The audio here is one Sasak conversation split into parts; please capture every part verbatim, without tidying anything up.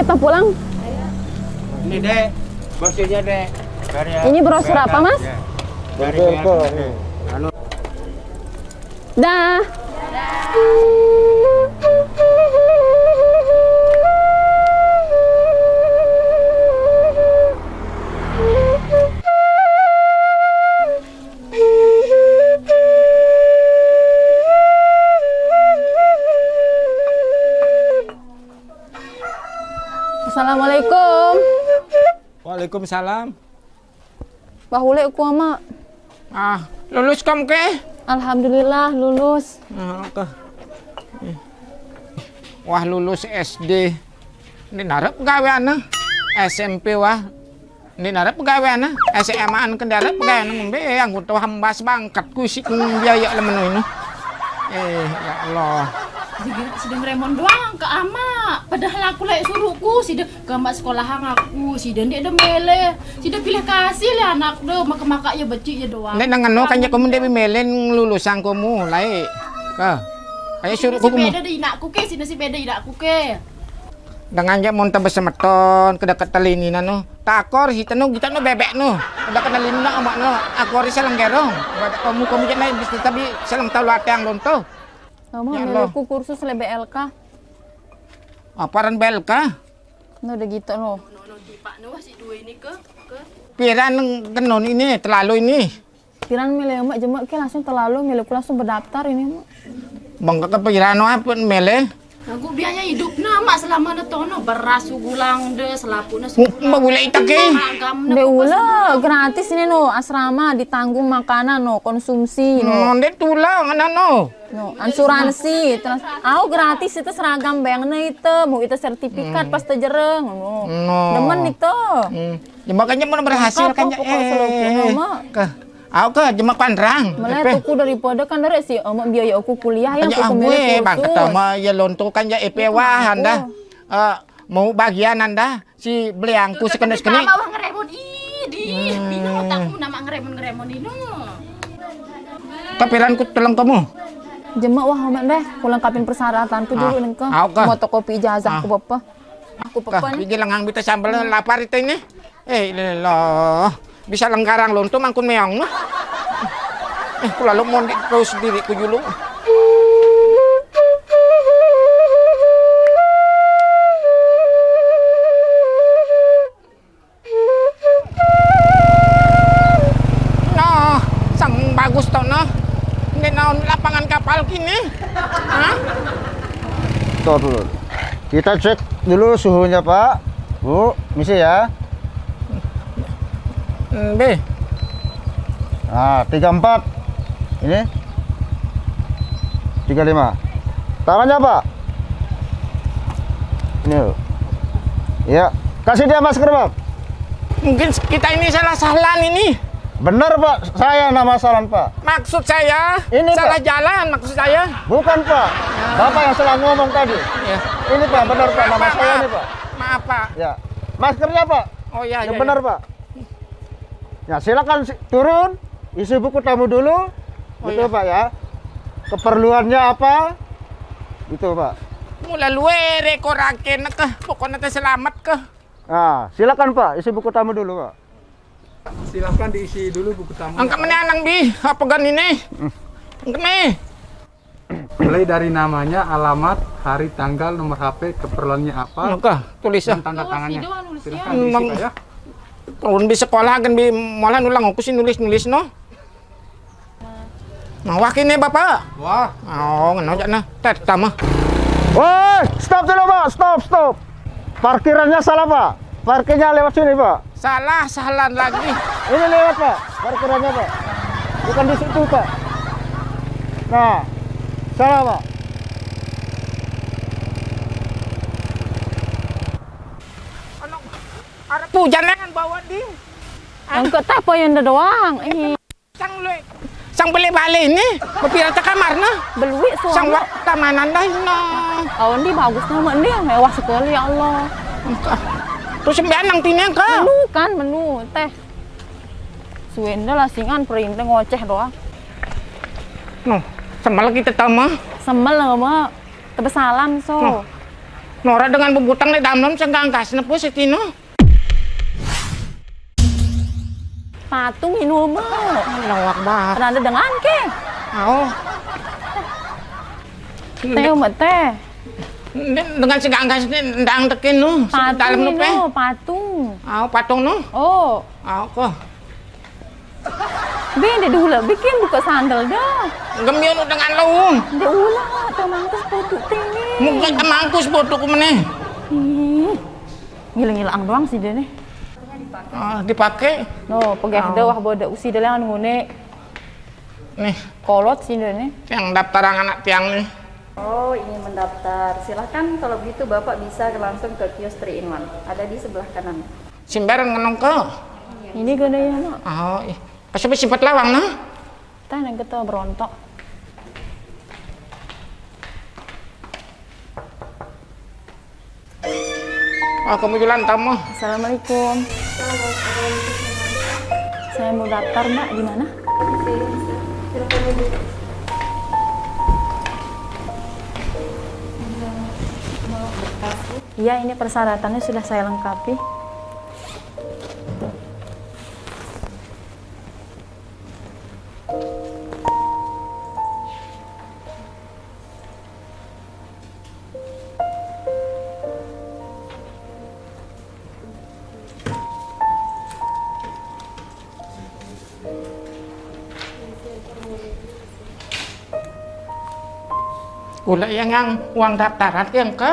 Kita pulang. Ini, Dek, brosurnya, Dek. Dari Ini brosur apa, Mas? Ya. Dari B L K, nih. Anu. Dah. Assalamualaikum. Waalaikumsalam. Bahule ku ama. Ah, lulus kamu ke? Alhamdulillah lulus. Ah, oke. Wah, lulus S D. Ini narep gaweane. S M P wah. Ini narep gaweane. S M A an kendara gaweane ngombe anggo hambas bangketku isi biaya lemeno ini. Eh, ya Allah. Sida, sida ngremon doang ke ama. Padahal aku lek suruhku sida ke ama sekolahang aku, sida ndak de mele. Sida pilih kasih le anak de, maka-maka ya becik ya doang. Nek nang eno kan ya kamu ndak mele lulusan kamu, lae. Ke. Ayo suruh kamu. Beda de inakku ke, sida si beda inakku ke. Dengan je mun tebe semeton, kedeket telini nano. Takor si tenu, kita no bebek no. Udah kena lina amak no. Aku hari seleng gerong. Kamu, kamu je naik bis tapi seleng tahu latihan lonto. Mama, ya Allah. Meleku kursus le B L K. Aparan B L K? No, udah gitu no. Piran kenon ini, terlalu ini. Piran mele, Mak, jemak ke langsung terlalu mele, ku langsung berdaftar ini, Mak. Bang, ke piran no apa mele? Aku biaya hidup na, Mak, selama ne tono beras gulang de, selaput ne. Mbak, boleh ita ke? Nde ula, gratis ini no, asrama ditanggung makanan no, konsumsi no. Nde tulang anak no. No, asuransi, terus, au gratis itu seragam beng ne itu, mau itu sertifikat pas tejereng no. No. Demen itu. Ya, makanya mau berhasil kan, eh, ke. Au ke jemak pandrang. Malah tuku daripada kan dari si ama biaya aku kuliah yang aku bang ketama ya lonto kan ya E P wahan dah. Eh, mau bagian anda si beliangku sekenes kene. Tambah wah ngeremon, ih, di, bina otakmu nama ngeremon-ngeremon ini. Kapiran ku tolong kamu. Jemak wah amat deh, ku lengkapin persyaratanku dulu nengke. Au ke. Mau toko pi ijazah ku bapa. Aku pepan. Iki lengang bita sambel lapar itu ini. Eh, ilah. Bisa lengkarang lonto mangkun meong. Eh, ku lalu mondi terus diriku julu. Nah, sang bagus to nah. Ini naon lapangan kapal kini. Hah? Tuh dulu. Kita cek dulu suhunya, Pak. Bu, misi ya. Hmm, B. Nah, tiga empat. Ini. Tiga lima. Tangannya, Pak. Ini. Ya, kasih dia masker, Pak. Mungkin kita ini salah-salah ini. Benar, Pak. Saya nama salah, Pak. Maksud saya ini, salah jalan maksud saya. Bukan, Pak. Bapak yang salah ngomong tadi. Ya. Ini, Pak, benar, Pak, nama saya ini, Pak. Maaf, Pak. Ya. Maskernya, Pak. Oh, iya, yang benar, Pak. Ya, silakan turun, isi buku tamu dulu. Oh, gitu, iya. Pak, ya. Keperluannya apa? Gitu, Pak. Mula luere korake neke, pokoknya teh selamat ke. Nah, silakan, Pak, isi buku tamu dulu, Pak. Silakan diisi dulu buku tamu. Angkat mana nang bi, apa gan ini? Angkat nih. Mulai dari namanya, alamat, hari, tanggal, nomor H P, keperluannya apa. Maka tulis dan tanda tangannya. Silakan diisi, Pak, ya. Tahun di sekolah kan bi malah nulang aku sih nulis-nulis no. Nah, wah kini Bapak. Wah. Oh, ngeno aja nah. Tet tama. Woi, stop dulu, Pak. Stop, stop. Parkirannya salah, Pak. Parkirnya lewat sini, Pak. Salah, salah lagi. Ini lewat, Pak. Parkirannya, Pak. Bukan di situ, Pak. Nah, salah, Pak. Anak, ada hujan dengan bawa di. Yang ke teh apa yang ada doang? Ih. Sang lu, sang beli balik ini, berpira cek kamar nah. Belui sang suara. Wak tamanan dah ini. Oh, ini bagus nama ini, mewah sekali ya Allah. Terus sembilan nang tini ke? Menu kan, menu teh. Suwenda lah singan perintah ngoceh doang. Noh, semel kita tama. Semel lah, Mak. Tebe salam so. Noh. Nora dengan bebutang di dalam senggang gas nepu si Tino. Patung ini mah. Lawak banget. Pernah ada dengan ke? Oh. Teh, umat teh. Ini dengan si ganggas ini ndang tekin nu. Patung dalam nu ini, pe. Patung. Oh, patung nu. Oh. Oh, kok. Be, de dulu bikin buka sandal dah. Gemion dengan laung. De ulah, teu mangkus potu teh. Muka teu mangkus potu ku meneh. Ih, ngilang-ngilang doang sih dia nih. Ah, dipakai. No, pegah deh, wah, bodoh usi deh, yang ngune. Nih. Kolot sih dia nih. Yang daftaran anak tiang nih. Oh, ingin mendaftar. Silahkan kalau begitu Bapak bisa langsung ke kios three in one. Ada di sebelah kanan. Simbar ngenong ke. Ini gede ya, Mak. Oh, ih. Pas sampai sifat lawang, nah. Tah, nang kita berontok. Ah, kamu jalan tamu. Assalamualaikum. Saya mau daftar, Mbak, di mana? Iya, ini persyaratannya sudah saya lengkapi. Ulah yang, yang uang daftaran yang ke.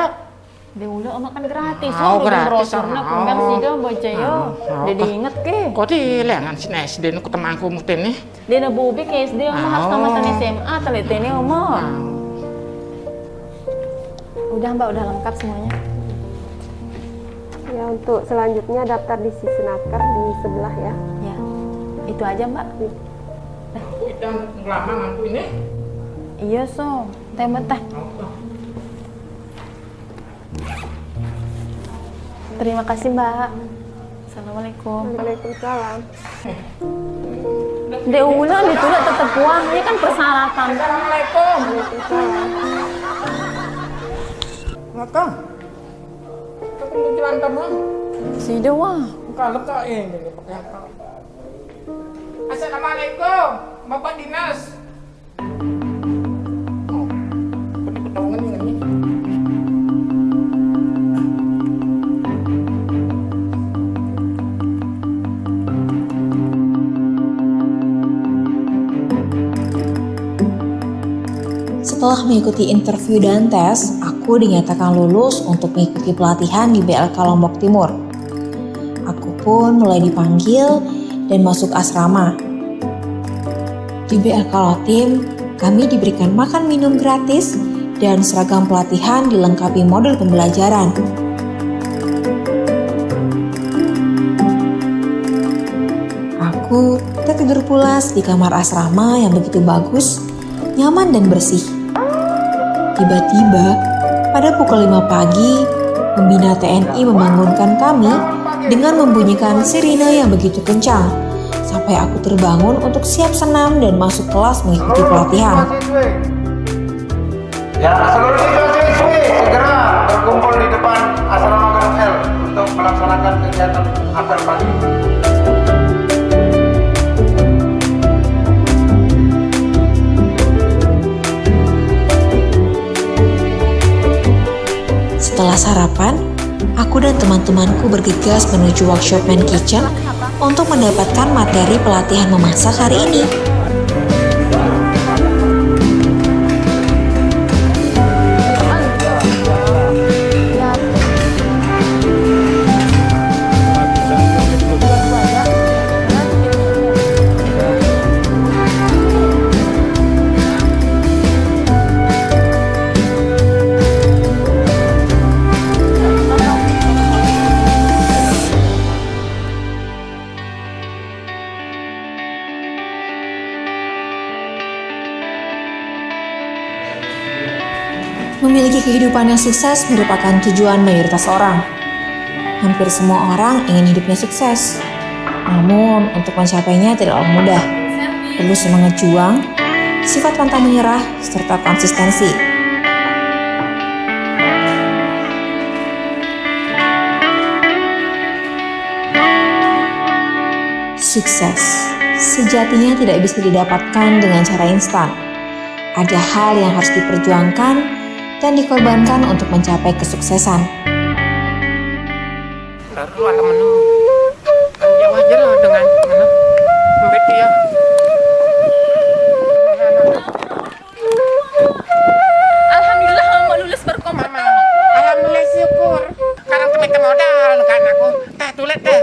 Dia ulah, emak, kan gratis. Oh, gratis, brosurna, ah. Kumbang sida baca ya. Ah, ah. Dia diinget ke? Kok di lengan sini S D nu ku temangku mutin nih? Dia na bobi ke S D, Oma, harus tamatan S M A, talitene, Oma. Udah, Mbak, udah lengkap semuanya. Ya, untuk selanjutnya daftar di Sisnaker di sebelah ya. Ya, itu aja, Mbak. Iya. Kita ngelama ngantuk ini. Iya, so. Teh, Mbak, teh. Terima kasih, Mbak. Assalamualaikum. Waalaikumsalam. Dek ulang ditolak tetap pulang. Ini kan persyaratan. Assalamualaikum. Waalaikumsalam. Makan. Ketemu jalan teman. Sida wah. Bukan leka ini pakai apa? Assalamualaikum, Bapak Dinas. Setelah mengikuti interview dan tes, aku dinyatakan lulus untuk mengikuti pelatihan di B L K Lombok Timur. Aku pun mulai dipanggil dan masuk asrama. Di B L K Lotim, kami diberikan makan minum gratis dan seragam pelatihan dilengkapi modul pembelajaran. Aku tertidur pulas di kamar asrama yang begitu bagus, nyaman dan bersih. Tiba-tiba, pada pukul lima pagi, pembina T N I membangunkan kami dengan membunyikan sirine yang begitu kencang, sampai aku terbangun untuk siap senam dan masuk kelas mengikuti pelatihan. Ya, seluruh siswa-siswi segera berkumpul di depan asrama Gedung L untuk melaksanakan kegiatan apel pagi. Setelah sarapan, aku dan teman-temanku bergegas menuju workshop Man Kitchen untuk mendapatkan materi pelatihan memasak hari ini. Memiliki kehidupan yang sukses merupakan tujuan mayoritas orang. Hampir semua orang ingin hidupnya sukses. Namun, untuk mencapainya tidaklah mudah. Perlu semangat juang, sifat pantang menyerah, serta konsistensi. Sukses sejatinya tidak bisa didapatkan dengan cara instan. Ada hal yang harus diperjuangkan dan dikorbankan untuk mencapai kesuksesan. Baru alam menemu. Kan dia wajar dengan mana? Embet dia. Alhamdulillah, mama lulus berkompeten. Alhamdulillah, syukur. Sekarang tuh minta modal kan aku. Teh tulet teh.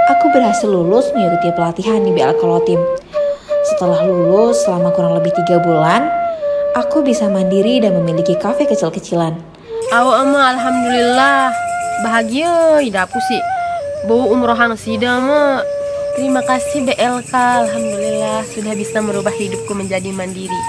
Aku berhasil lulus mengikuti pelatihan di B L K Lotim. Setelah lulus selama kurang lebih tiga bulan, aku bisa mandiri dan memiliki kafe kecil-kecilan. Au ama, alhamdulillah. Bahagia idapku sih. Bau umrohang sida ama. Terima kasih B L K, alhamdulillah sudah bisa merubah hidupku menjadi mandiri.